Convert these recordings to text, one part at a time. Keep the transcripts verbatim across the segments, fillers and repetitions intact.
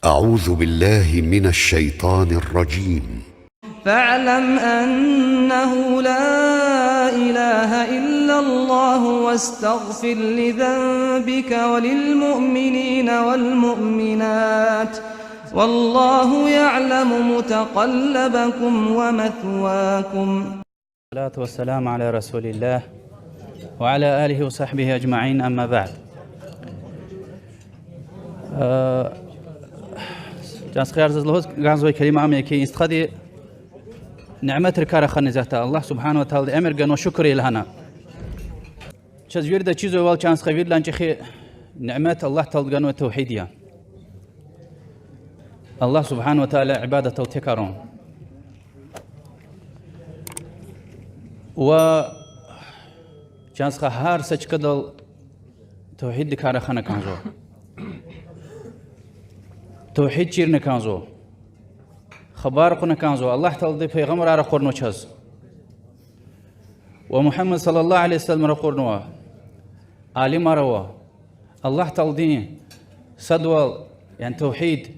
أعوذ بالله من الشيطان الرجيم. فاعلم أنه لا إله إلا الله واستغفر لذنبك وللمؤمنين والمؤمنات والله يعلم متقلبكم ومثواكم. الصلاة والسلام على رسول الله وعلى آله وصحبه أجمعين، أما بعد. Э, чан стхаяр, заз лугьуз кӀанзавай келима ам я хьи, и стхади ниметрикай рахана исятда, Аллагь سبحانه وتعالىди эмир ганва шукур ая лагьана. Чаз вирида чизвайвал, чан стха, виридалай чӀехи нимет Аллагь Таалади ганвай тавгьид я. Аллагь سبحانه وتعالىди ибадатдал текарун. Ва чан стха, гьар са чкадал тавгьиддикай рахана кӀанзава. Тавгьид чирна кӀанзава. Хабар кьуна кӀанзава. Аллагь Таалади пайгъамбарар ракъурнава чаз. Ва Мугьаммад صلى الله عليه وسلم ракъурнава. Алимар ава. Аллагь Тааладин садвал, яни тавгьид,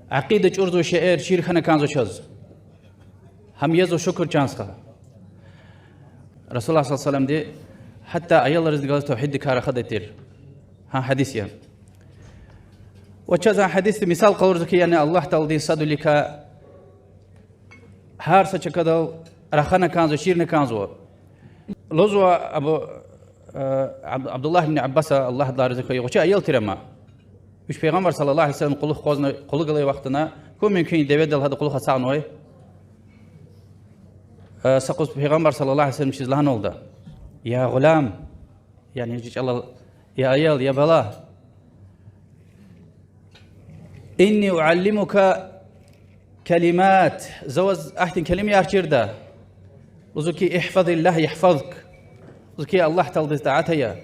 акъида чӀурзавай шейэр чир хьана кӀанзава чаз. Гьам язва шукур, чан стха. رسول الله صلى الله عليه وسلمди гьатта аялризни галаз тавгьиддикай рахадай тир. Гьа гьадис я. Ва чаз гьа гьадисди мисал къалурзава хьи, яни Аллагь Тааладин садвиликай гьар са чкадал рахана кӀанзава, чирна кӀанзава. Лугьузва Абу, э, Аб-, Абдуллагь ибн Аббаса, Аллагь адалай рази хьуй, гъвечӀи аял тир ам. Вич Пайгъамбар صلى الله عليه وسلم кьулухъ акъвазна, кьулухъ галай вахтунда, куь мумкин деведал гьада кьулухъ ацукьнавай. Э, са юкъуз Пайгъамбар صلى الله عليه وسلم вичиз лагьаналда: يا غلام, яни чи чӀалал, я аял, я бала, إني أعلمك كلمات, за ваз ахьтин келимаяр чирда. Лугьузва хьи, احفظ الله يحفظك. Лугьузва хьи, Аллагь Тааладиз итаат ая.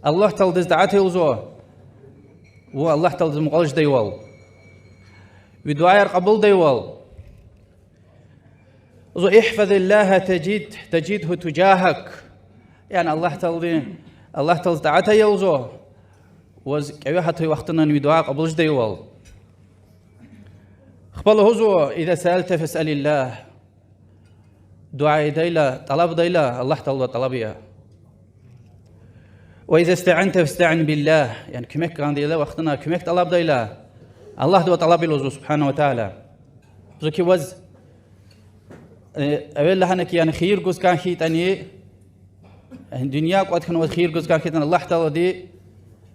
Аллагь Тааладиз итаат ая, лугьузва, вун Аллагь Тааладиз мукьвал жедайвал, ви дуьаяр кьабулдайвал. Лугьузва, احفظ الله تجد، تجده تجاهك. Яни Аллагь Таалади, Аллагь Тааладиз итаат ая, лугьузва, ваз кӀеве гьатай вахтунда ви дуьа кьабул жедайвал. Ахпа лугьузва, إذا سألت فاسأل الله. Дуьа ийидайла, тӀалабдайла, Аллагь Тааладивай тӀалаб ая. وإذا استعنت فاستعن بالله. Яни куьмек кӀандайла вахтунда, куьмек тӀалабдайла, Аллагьдивай тӀалаб ая, лугьузва, سبحانه وتعالى. Лугьузва хьи, ваз, э, эвел лагьана хьи, яни хийир гуз кӀан хьайитӀани, э, дуьнья кӀватӀ хьана ваз хийир гуз кӀан хьайитӀани, Аллагь Таалади,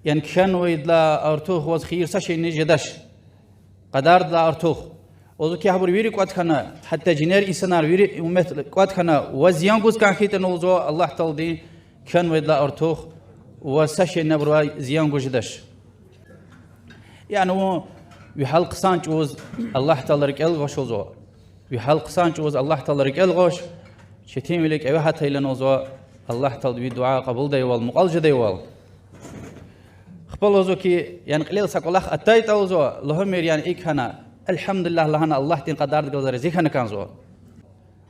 яни кхьенвайдалай артух ваз хийир са шейни жедач. Къадардилай артух. Лугьузва хьи, гьабур вири кӀватӀ хьана, гьатта жинер, инсанар, вири уммет кӀватӀ хьана, ваз зиян гуз кӀан хьайитӀани, лугьузва, Аллагь Таалади кхьенвайдалай артух ваз са шейни абурувай зиян гуз жедач. Яни вун ви гьал хъсан чӀавуз Аллагь Таалади рикӀел гъваш, лугьузва. Ви гьал хъсан чӀавуз Аллагь Таалади рикӀел гъваш, четинвиле кӀеве гьатайла, лугьузва, Аллагь Таалади ви дуьа кьабулдайвал, мукьвал жедайвал. Ахпа лугьузва хьи, яни кьилел са кӀвалах атайтӀа, лугьузва, лугьумир, яни икӀ хьана, الحمد لله лагьана, Аллагьдин къадардихъ галаз рази хьана кӀанзава.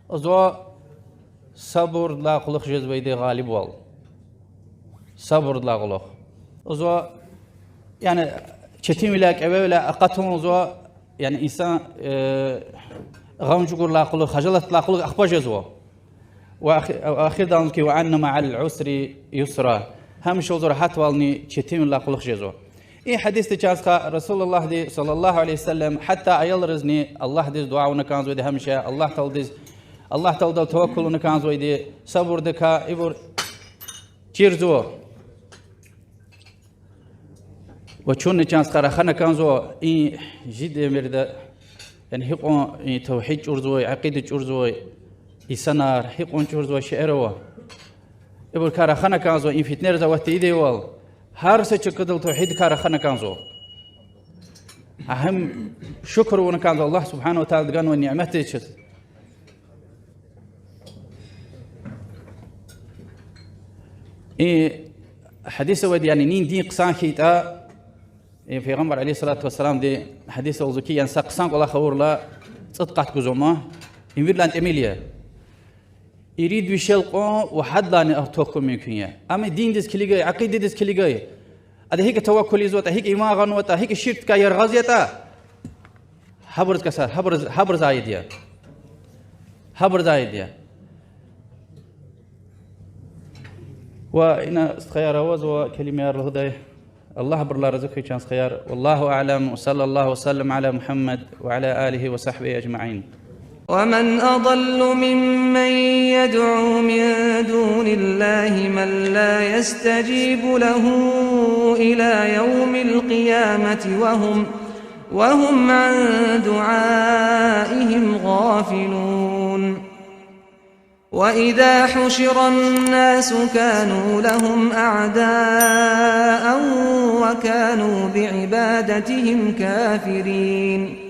Лугьузва, сабурдилай кьулухъ жезвайди гъалибвал. Сабурдилай кьулухъ. Лугьузва, яни четинвиляй, кӀевевиляй акъатун, лугьузва, яни инсан, э, гъам чӀугурдалай кьулухъ, хажалатдилай кьулухъ ахпа жезва. Ва ахи-, ахирда лугьузва хьи, وأن مع العسر يسرا. Гьамиша, лугьузва, рагьатвални четинвилелай кьулухъ жезва. И гьадисди, чан стха, رسول اللهди صلى الله عليه وسلم гьатта аялризни Аллагьдиз дуьа авуна кӀанзавайди гьамиша, Аллагь Тааладиз, Аллагь Тааладал таваккул авуна кӀанзавайди, сабурдикай ибур чирзава. Ва чунни, чан стха, рахана кӀанзава и жи девирда, яни гьикьван и тавгьид чӀурзавай, акъида чӀурзавай инсанар, гьикьван чӀурзавай шейэр ава. Ибурукай рахана кӀанзава, и фитнейриз аватда ийидайвал, гьар са чкадал тавгьиддикай рахана кӀанзава. Гьам шукур авуна кӀанзава Аллагь سبحانه وتعالىди ганвай нимет я чаз. И гьадис авайди, яни нин дин хъсан хьайитӀа, и Пайгъамбар عليه الصلاة والسلامди гьадис лугьузва хьи, яни са хъсан кӀвалах авурла цӀуд къат гузва ман, им виридалай тӀимил я. Ирид вишел кьван ва гьадалайни артух хьун мумкин я. Амма диндиз килигай, акъидадиз килигай, Ада гьикӀ таваккул ийизватӀа, гьикӀ иман гъанватӀа, гьикӀ ширкдикай яргъаз ятӀа, гьабуруз касар, гьабуруз, гьабуруз аид я. Гьабуруз аид я. Ва ина стхаяр авазва келимаяр лугьудай. Аллагь абурулай рази хьуй, чан стхаяр. والله أعلم، وصلى الله وسلم على محمد وعلى آله وصحبه أجمعين. ومن أضل ممن يدعو من دون الله من لا يستجيب له إلى يوم القيامة وهم، وهم عن دعائهم غافلون. وإذا حشر الناس كانوا لهم أعداء وكانوا بعبادتهم كافرين.